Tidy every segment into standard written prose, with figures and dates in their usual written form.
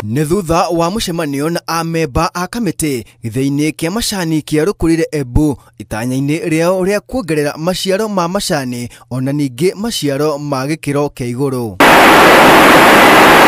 Nĩ thutha wa mũcemanio na amemba a kamĩtĩ gĩthĩi-inĩ kĩa macani kĩa Rũkũrĩre Embu itanya-inĩ rĩao rĩa kuongerera maciaro ma macani ona ningĩ maciaro ma gĩkĩro kĩa igũrũ.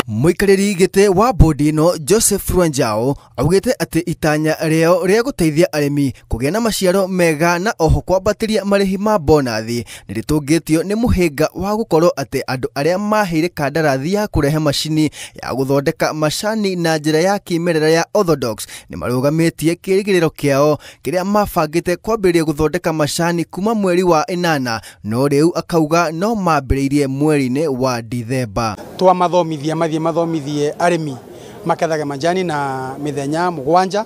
Mũikarĩri gĩtĩ wa bodi ĩno Joseph Rwanjao augĩte atĩ itanya rĩao rĩa gũteithia arĩmi kũgĩa na maciaro mega na oho kwambatĩria marĩhi ma bonathi nĩ rĩtũngĩtio nĩ mũhĩnga wa gũkorwo atĩ andũ arĩa maheire kandarathi ya kũrehe macini ya gũthondeka macani na njĩra ya kĩmerera ya orthodox nĩ marũgamĩtie kĩrĩgĩrĩro kĩao kĩrĩa mabangĩte kwambĩrĩria gũthondeka macani kuma mweri wa 8 no rĩu akauga no mambĩrĩirie mweri-inĩ wa Dithemba. Twamathomithia mathie mathomithie arimi makethage majani na mithenya mugwanja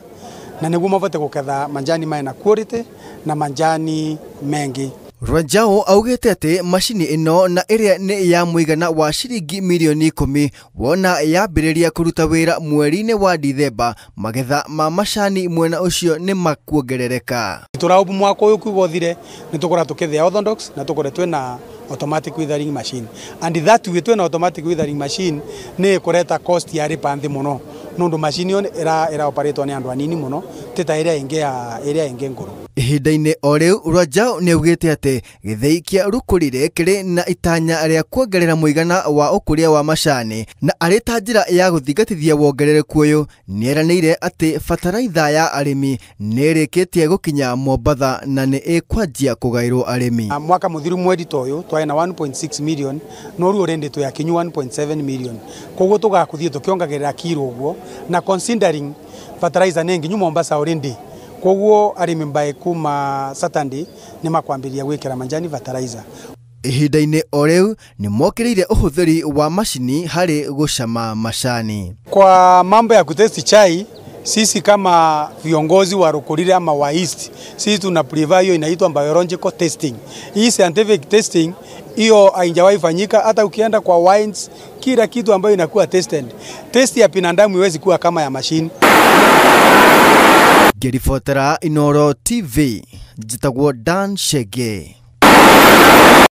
na niguo mabote guketha majani mena quality na majani mengi. Rwanjao augĩte atĩ macini ĩno na ĩrĩa nĩ ya mũigana wa ciringi milioni 10 wona yambĩrĩria kũruta wĩra mweri-inĩ wa Dithemba magetha ma macani mwena ũcio nĩ makuongerereka. Tũraũbu mwaka ũyũ kuga ũthire nĩ tũkora tũkĩthĩa orthodox na tũkore twĩna automatic withering machine, and that we twĩna automatic withering machine nĩ ĩkũreta cost ya rĩpa nthĩ mũno nũndũ machine ĩyo ĩra operatwo nĩ andũ anini mũno ti ta ĩrĩa ĩngĩ ya ĩrĩa ĩngĩ ngũrũ. Ihinda-inĩ o rĩu Rwanjao nĩ augĩte atĩ gĩthĩi kĩa Rũkũrĩre kĩrĩ na itanya rĩa kuongerera mũigana wa ũkũria wa macani na arĩ ta njĩra ya gũthingatithia wongerereku ũyũ nĩeranĩire atĩ bataraitha ya arĩmi nĩ ĩrĩkĩtie gũkinya Mombatha na nĩ ĩkwanjia kũgaĩrwo arĩmi. Mwaka mũthiru mweri ta ũyũ twarĩ na 1.6 million no rĩu already twĩ akinyu 1.7 million, koguo tũgakũthiĩ tũkĩongagĩrĩra kiro ũguo na considering fertilizer nĩ nginyu Mombasa already, koguo arĩmi mbae kuma Saturday nĩ makwambĩrĩria gwĩkĩra majani fertilizer. Ihinda-inĩ o rĩu nĩ mokĩrĩire ũhũthĩri wa macini harĩ gũcama macani. Kwa mambo ya kutesti chai, sisi kama viongozi wa Rũkũrĩre ama wa East, sisi tuna prefer hiyo inaitwa biological testing. Hii scientific testing hiyo haijawahi fanyika. Hata ukienda kwa wines, kila kitu ambayo inakuwa tested. Test ya binadamu haiwezi kuwa kama ya machine. Ngĩribotera Inooro TV, njĩtagwo Dan Chege.